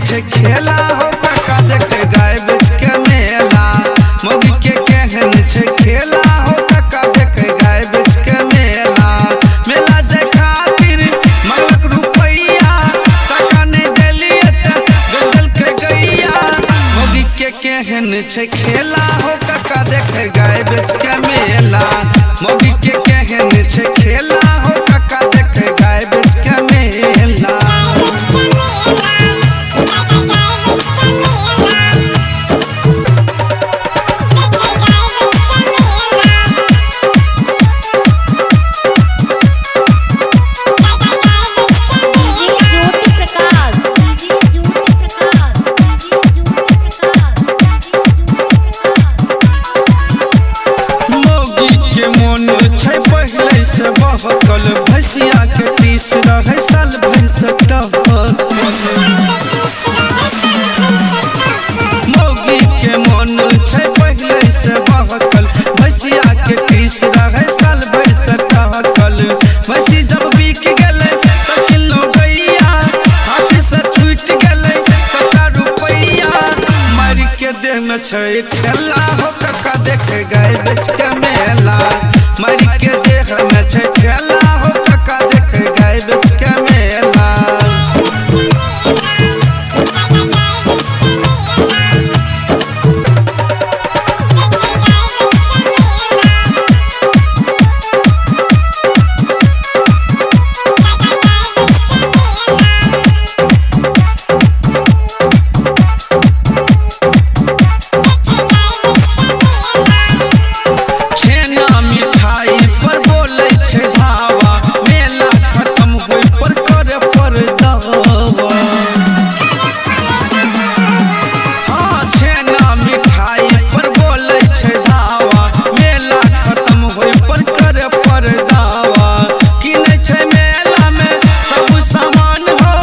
छै खेला हो काका देखे गाय बेच के मेला। मौगी के केहन छै खेला हो काका देखे गाय बेच के मेला। मेला जाय खातिर मंगलक रुपैया, टाका नहि देलियै तऽ बेच देलकै गैया। मौगी के केहन छै खेला हो काका देखे गाय बेच के मेला। मौगी के केहन छै खेला हो काका देखे गाय बेच के मेला। DJ Jyoti Prakash, DJ Jyoti Prakash, DJ Jyoti Prakash, DJ Jyoti Prakash. मौगी के मोन छै पहिले से बहकल, भैंसिया के टीस रहै साल भरि से टहकल। मौगी के मोन छै पहिले से बहकल, भैंसिया के टीस रहै साल भरि से टहकल। भैंसी जब बिक गेलै तऽ किनलहुँ गैया, हाथ से छूटि गेलै सबटा रुपैया। मारि के देह में छै ठेला हो काका देखे गाय बेच के मेला। मारि के देह में छै ठेला हो काका देखे गाय बेच के मेला। छेना मिठाई पर बोलै छै धावा, मेला खत्म होय पर करे पर दावा। हाँ, छेना मिठाई पर बोलै छै धावा, मेला खत्म होय पर करे पर दावा। किनै छै मेला में सब सामान हो,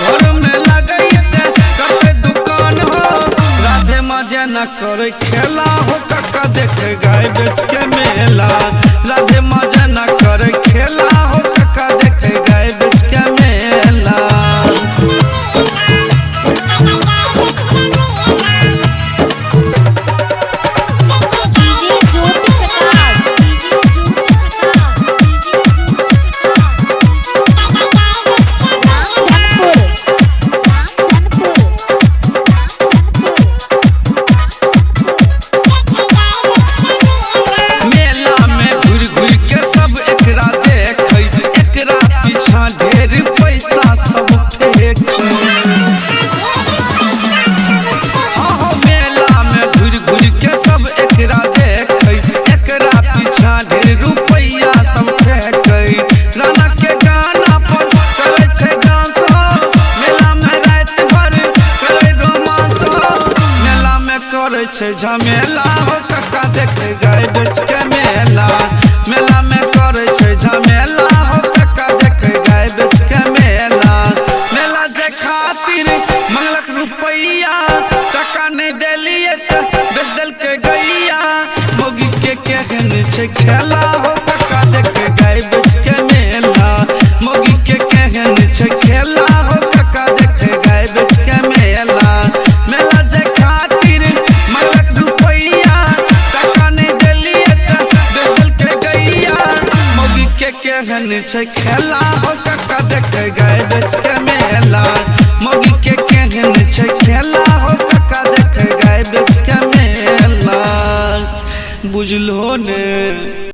घर में लगैते करते दुकान हो। राधे मजे न करे खेला हो काका देखे गाय बेच के मेला। राधे मजे न करे खेला हो काका देखे गाय बेच के मेला। DJ Jyoti Prakash, DJ Jyoti Prakash, DJ Jyoti Prakash. Ramdhanpur, Ramdhanpur, Ramdhanpur. मेला में घुरि घुरि के सब एकरा देखै, एकरा पीछा ढेर पैसा सब फेकै। हाँ हाँ, मेला में घुरि घुरि के सब एकरा देखै, एकरा पीछा ढेर रुपैया सब फेकै। राना के गाना पर करै छै डांस हो, मेला में राति भर करै रोमांस हो। मेला में करै छै झमेला हो काका देखे गाय बेच के मेला। मेला में करै छै झमेला हो काका देखे गाय बेच के मेला। मेला जाय खातिर मंगलक रुपैया, टाका नहि देलियै तऽ बेच देलकै गैया। मौगी के केहन छै खेला हो काका देखे गाय बेच के मेला। मौगी के केहन छै खेला हो काका देखे गाय बेच के मेला। मेला जाय खातिर मंगलक रुपैया, टाका नहि देलियै तऽ बेच देलकै गैया। मौगी के केहन छै खेला हो काका देखे गाय बेच के मेला। मौगी के केहन छै खेला हो काका देखे गाय बेच के मेला। बुझलो ने।